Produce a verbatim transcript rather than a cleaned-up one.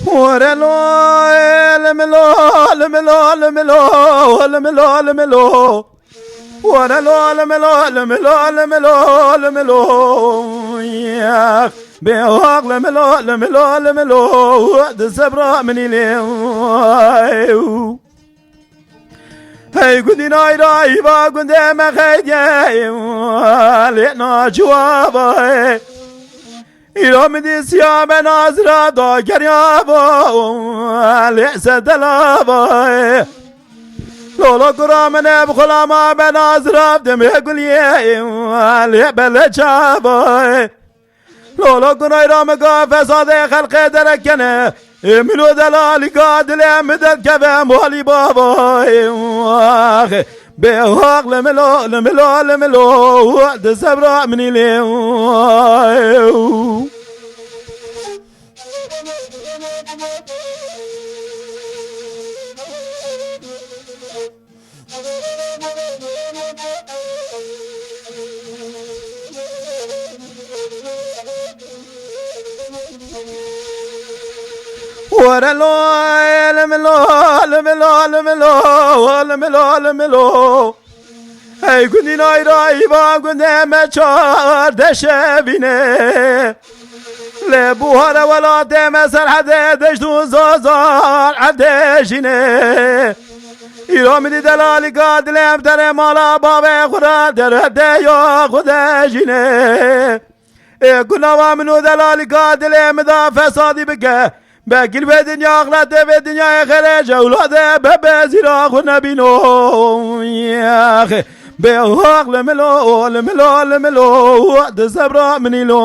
Were lo, limilo, limilo, limilo, limilo, limilo. Were lo, limilo, limilo, limilo, limilo. Yah, bê haq limilo, limilo, limilo. Di sebra min îlê. Hey gundî nayra îva gundê me xeydiye. Lê naciwa vay. Îro min dî siya me nazira da geriya bo, lê sedela bo. Lolo kura min e bi xulama be nazira demê guliye, lê bele çabo. Lolo kunay ra min ga fesadê xelqê derekene, ê min û delalî ga dilê min derdkeve malî baba. Ax, bê haq limilo, limilo, limilo, di sebra min îlê. Were lo, limilo, limilo, limilo, limilo, limilo. Hey gundî nayra îva gundê me çar deşevîne. Lê buhare welatê me serhedê deşt û zazar evdejîne. Îro min dî delalî ka dilê em derê mala bavê xwe re derede ya xwe dejîne. Ê ku nava min û delalîka dilê min da fesadî bike. Belkî li vê dinya axretê vê dinyayê xêrê ji ewladê bebe zîra xwe nebîno. Bê haq limilo, limilo, limilo, di sebra min îlo.